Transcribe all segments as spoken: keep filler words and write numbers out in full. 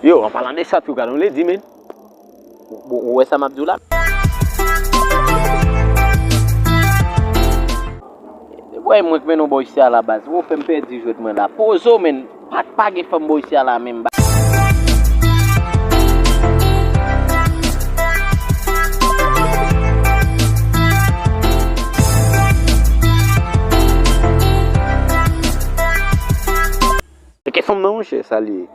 Yo, an palan de sa tou, gade yon ledi, men. Bon, ou wè sa m ap di w la? Depi w wè mwen k mennen w bò isi a la, baz, ou fè m pèdi jwèt mwen la. Poze w, men. Pa, pa gen fanm bò isi a la menm, baz. Tcheke fanm nan, monchè, sa li ye.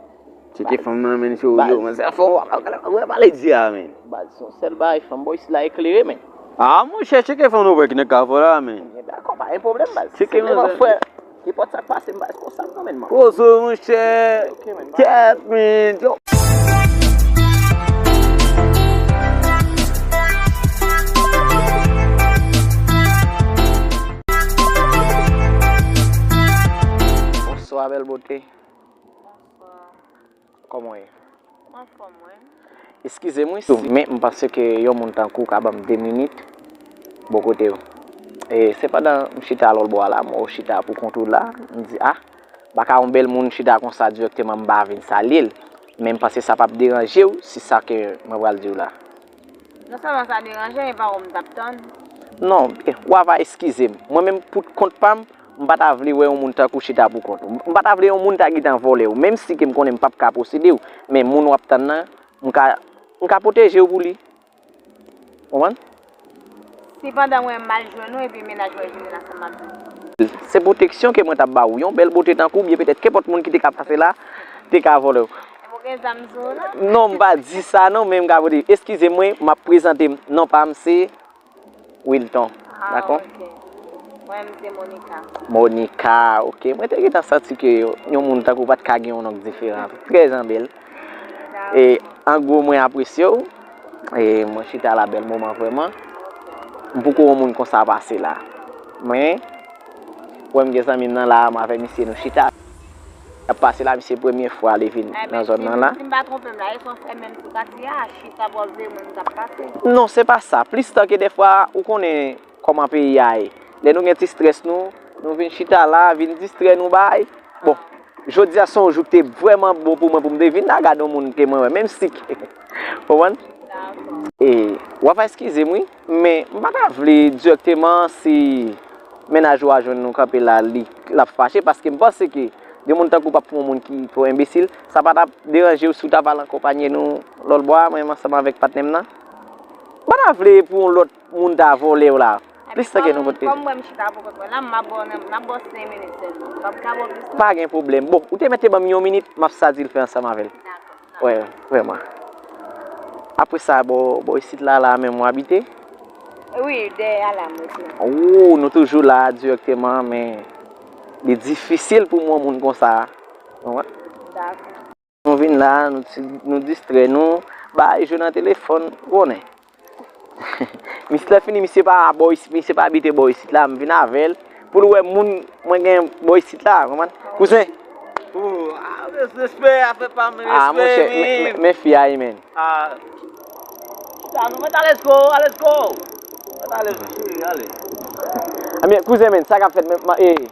Tcheke fanm nan, men, se yo, men, se fò, wè, pale di a, men. Baz, se yon sèl bagay, fanm bò isi la eklere, men. Ah, monchè, tcheke fanm nan, wè, ki nan kafou la, men. Dakò, pa gen pwoblèm, baz. Tcheke, se men, frè. Nenpòt sa k pase, m baz, konsa, m nan men, man. Poze, monchè. Ok, men, baz. Kèt, men, yo. Bonswa, bèl bote. Bonswa. Kòman w ye? M anfòm, wi. Eskize m, wi, si, men m panse ke yon moun tankou w ka ban m de minit bò kote w. E se pandan m chita lòt bò a la, m wè w chita pou kont ou la, m di, a, m pa ka yon bèl moun chita konsa dirèkteman, m pa vin salye l. Men m panse sa p ap deranje w si sa ke mwen pral di w la. Non sèlman sa deranje m, e pa ou m t ap tann. Non, byen, w ava eskize m. Mwen menm, pou kont pa m, m pa ta vle wè yon moun tankou w chita pou kont ou. M pa ta vle yon moun ta gentan vòlè w. Menm si ke m konnen m p ap ka posede w, men moun w ap tann nan, m ka, m ka pwoteje w pou li. Konprann? Si pandan mwen m al jwenn ou epi mennaj mwen vini la, sa m ap di. Se pwoteksyon ke mwen t ap ba w. Yon bèl bote tankou w, byen petèt kenpòt moun ki te ka pase la, te ka vòlè w. Epi w gen zam sou ou, non? Non, m pa di sa, non, men m ka pote. Eskize mwen, m ap prezante m. Non pa m se Wilton. Ah, dakò? Ok. Mwen, m se Monica. Monica, ok. Mwen te gentan santi ke yon moun tankou w pa t ka gen yon nonm diferan. Trè jan bèl. Dakò. E, an gwo, mwen apresye w. E, mwen chita la bèl moman vrèman. M poko wè yon moun konsa pase la. Men, wè m gen zanmi m nan la, mwen avèk misye nou chita. L ap pase la, misye premye fwa li vin nan zòn nan la. Si m pa twonpe m la, e se yon frè menm sou katye a, chita bò veye moun k ap pase. Non, se pa sa. Plis tan ke dèfwa, ou konnen kòman peyi a ye. Lè nou gen ti strès nou, nou vin chita la, vin distrè nou bay. Bon, jodi a se yon jou ki te vrèman bon pou mwen pou m te vin la, gade yon moun ke mwen wè, menm si ke, konprann? E, w ap eskize m, wi, men m pa ta vle dirèkteman si mennaj ou a jwenn nou kanpe la, li, l ap fache, paske m panse ke de moun tankou w p ap pran yon moun ki twò enbesil. Sa pa t ap deranje w si w ta pral akonpanye nou lòt bò a, mwen menm ansanm avèk patnè m nan? M pa ta vle pou yon lòt moun ta vòlè w la. Plis tan ke nou pote. Kòm mwen m chita pou kont mwen la, m ap ba w, m ap ba w senk minit sèlman. M p ap ka ba w plis, non. Pa gen pwoblèm. Bon, ou te mèt te ban m yon minit, m ap sa di l fè ansanm avè l. Dakò. Wè, vrèman. Apre sa, bò, bò isit la, la menm ou abite? Wi, dèyè a la, m rete. Oh, nou toujou la dirèkteman, men li difisil pou m wè yon moun konsa. Ou konprann? Dakò. Nou vin la, nou ti, nou distrè nou, bay jwe nan telefòn, ou konnen. Mis-, lè fini, misye pa bò isit, misye pa abite bò isit la, m vin avè l. Pou l wè moun mwen gen bò isit la, konprann? Kouzen. Oh, ah, respè, afè pa m, ah, respè, monchè, men, men, men fi a ye, men. Ah. Chita, nou mèt ale, let's go, let's go. Mèt ale, cheri, ale. Ebyen, kouzen, men, sa k ap fèt, men, men, eh,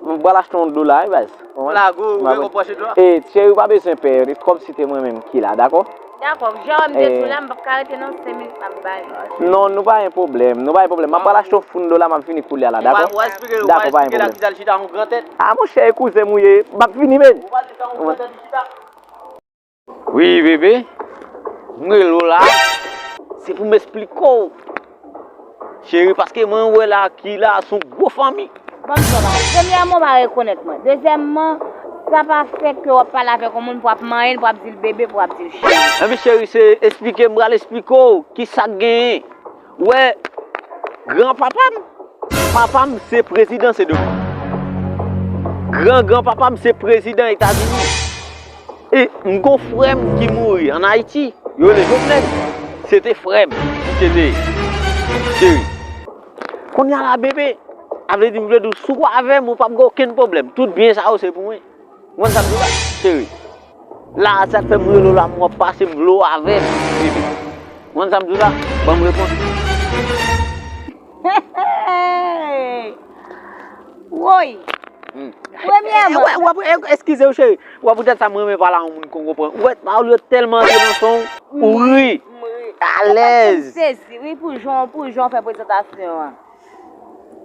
m pral achte yon dlo la, wi, baz. Lago, ou gen konpòse dlo a? Eh, cheri, ou pa bezwen pè, kòmsi te mwen menm ki la, dakò? Dakò, jan m te di w la, m p ap ka rete non, senk minit m ap bay. Non, nou pa gen pwoblèm, nou pa gen pwoblèm. M ap pral achte yon foun dlo la, m ap vini koulye a la, dakò? Dakò, pa gen pwoblèm. Ah, monchè, e kouzen m ou ye, m ap vini, men. Wi, bebe, m rele w la, se pou m esplike w. Cheri, paske mwen wè la ki la, se yon gwo fanmi. Ban m di w bagay. Premyèman, w pa rekonèt mwen. Dezyèmman, sa pa fè ke w ap pale avèk yon moun pou w ap manyen l, pou w ap di l bebe, pou w ap di l cheri. Ebyen, cheri, se esplike m, pral esplike w kisa k genyen. Ou wè, granpapa m, papa m se prezidan Sendomeng. Gran granpapa m se prezidan Etazini. E m gon frè m ki mouri ann Ayiti, yo rele Jovenel. Se te frè m, misye te ye. Cheri. Kounye a la, bebe, a vle di, m vle di w, si w avè m, ou p ap gen okenn pwoblèm. Tout byen sa yo, se pou mwen. Ou konn sa m di w la, cheri? La, sa k fè m rele w la, m wè w ap pase, m vle w avè m, bebe. Ou konn sa m di w la? Ban m repons. Woy! Premyèman, w ap, w ap, eskize w, cheri. W ap poutèt sa m renmen pale a yon moun ki konprann. Ou wè, pawòl yo tèlman antre nan son w, ou ri. M ri. Alèz. M sezi, wi, pou jan, pou jan w fè prezantasyon an.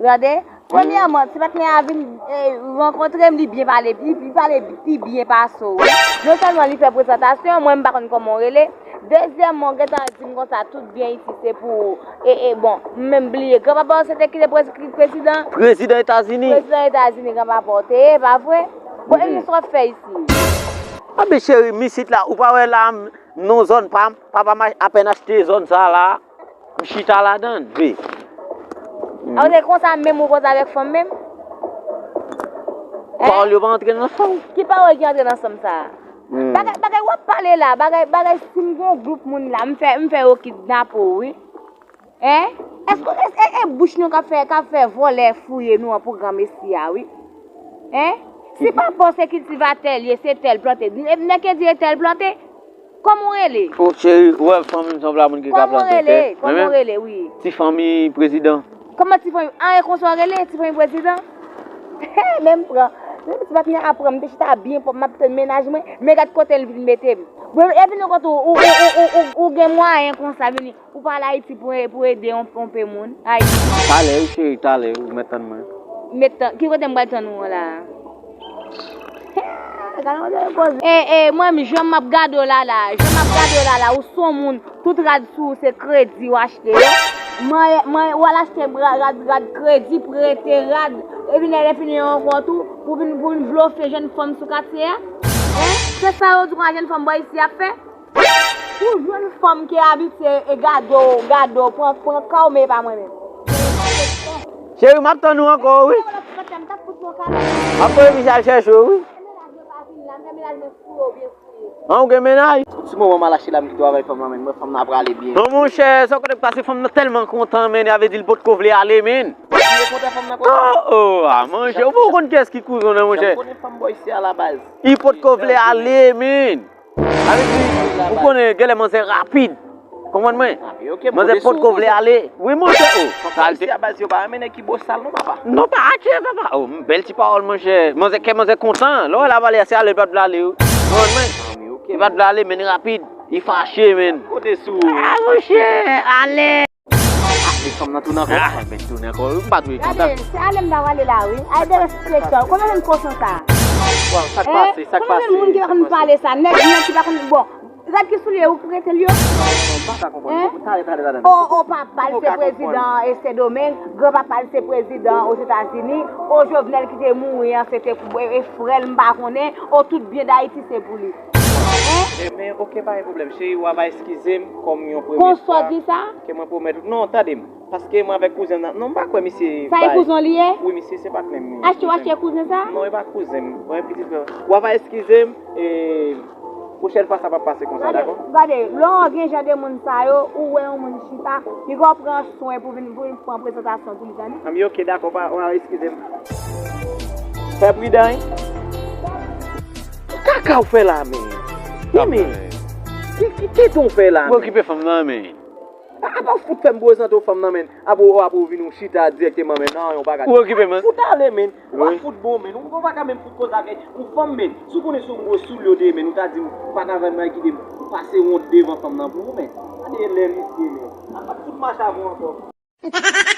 Tande? Premyèman, ti patnè a vin, eh, rankontre m, li byen pale, li, li pale pi byen pase w, wi. Non sèlman li fè prezantasyon, mwen m pa konn kòman w rele. Dezyèmman, w gentan di m konsa, tout byen isi se pou ou. E, e, bon, m menm bliye. Granpapa w se te ki te prez-, ki prezidan? Prezidan Etazini. Prezidan Etazini, granpapa w te ye, pa vre? Bon, e nou sa w ap fè isi? Anben cheri, m isit la, ou pa wè la, m nan zòn pa m, papa m apèn achte zòn sa la. M chita ladan l, wi. A, ou te konsa menm ou konsa avèk fanm menm? Pawòl yo pa antre nan san w. Ki pawòl ki antre nan san m sa a? Bagay, bagay w ap pale la, bagay, bagay si m gon gwoup moun la, m fè, m fè yo kidnape w, wi. Hein? Èske, e, e, e bouch nou k ap fè, k ap fè vòlè fouye nou an pou granmesi a, wi. Hein? Si papa w se kiltivatè l ye, se tè l plante. Nèg yo di e tè l plante. Kòman w rele? O cheri, ou wè fanmi m sanble a moun ki ka plante tè. Kòman w rele? Kòman w rele, wi? Ti fanmi prezidan. Kòman ti fanmi? Anyen konsa w rele, ti fanmi prezidan? Men m pran. Men ti patnè a pran m, m te chita byen pwòp, m ap tann mennaj mwen, men gad kote l vin mete m. Bon, epi nou konn tou, ou, ou, ou, ou, ou, ou gen mwayen konsa vini. Ou pa al Ayiti pou, pou ede yon, yon pe moun? Ayiti. Talè wi cheri, talè, ou mèt tann mwen. Mèt tann, ki kote m pral tann ou an la a? Gade yon koze. E, e, mwen menm, jan m ap gade w la la, jan m ap gade w la la, ou se yon moun, tout rad sou ou se kredi w achte yo. Mwen, mwen, w al achte ra-, rad, rad kredi, prete rad, epi lè, lè fini yon kont ou, pou vin, pou vin blofe jèn fanm sou katye a. Hein? Se sa yo di w a jèn fanm bò isi ap fè? Pou jwenn fanm ki abitye e gade w, gade w, pran, pran ka w, men e pa mwen menm. Cheri, m ap tann ou ankò, wi. M ap voye Michel chèche w, wi. An, ou gen mennaj? Yon ti moman m al achte la, m kite w avèk fanm nan, men mwen fanm nan prale byen. Non, monchè, sa w konnen pase fanm nan tèlman kontan, men, sa vle di l potko vle ale, men. Li kontan fanm nan kontan. Oh, oh, ah, monchè, ou pa konn kiyès ki kouzen w nan, monchè. Jan m konnen fanm bò isi a la baz. Li potko vle ale, men. Sa vle di, ou konnen, genlè manzè rapid. Konprann mwen? Manzè potko vle ale. Wi, monchè, o. Sa l te. Isi a baz yo pa renmen nèg ki bosal non, papa. Non, pa atye, papa. O, bèl ti pawòl, monchè. Manzè, kè manzè kontan. Lè w wè l ap ale, se ale, li pa t vle ale, wi. Konprann mwen? Li pa t vle ale, men rapid. Li fache, men. Kote sou. Ah, monchè, ale. Ah, men fanm nan tounen ankò. Ah, men tounen ankò. M pa t wè kontan. Gade, se ale m ta prale la, wi. Ay, derespektan. Konbyen moun kochon sa? Waw, sa k pase? Sa k pase? Konbyen moun ki pa konn pale sa? Nèg, nèg ki pa konn, bon, gad ki soulye ou prete l yo. Non, non, m pa ka konprann. Talè, talè, talè. O, o, papa l se prezidan e Sendomeng, granpapa l se prezidan Ozetazini, o Jovenel ki te mouri an, se te, e, e frè l, m pa konnen, o, tout byen Dayiti se pou li. Hein? E, men, oke, pa gen pwoblèm, cheri, w a va eskize m kòm yon premye fwa. Konsa w di sa? Ke mwen pwomèt ou. Non, tande m. Paske mwen avèk kouzen m nan, non, m pa kwè misye. Sa e kouzen w li ye? Wi, misye se patnè m, wi. Achte w achte kouzen sa? Non, e pa kouzen m. Mwen pitit frè. W a va eskize m, e, pwochèn fwa sa p ap pase konsa, dakò? Gade, lè w gen jan de moun sa yo, ou wè yon moun chita, li gon pran swen pou vin, pou vin pran prezantasyon pou li, tande? Anben, oke, dakò, pa, w a eskize m. Fè pridan, wi. Kaka w fè la, men. Wi, men. Ki, ki, ki ton w fè la, men? Ou okipe fanm nan, men. A, apa w fout fè m prezante w fanm nan, men. Apa w, apa w vin ou chita dirèkteman, men. Nan, yon bagay. Ou okipe, men. Fout ale, men. Ou pa fout bon, men. Ou pa ka menm fout koze avè yon fanm, men. Si w konnen se yon gwo soulye w te ye, men, ou ta di m, ou pa ta vle kite m pase wont devan fanm nan pou ou, men. Gade lè misye, men. Apa w fout mache avè w ankò.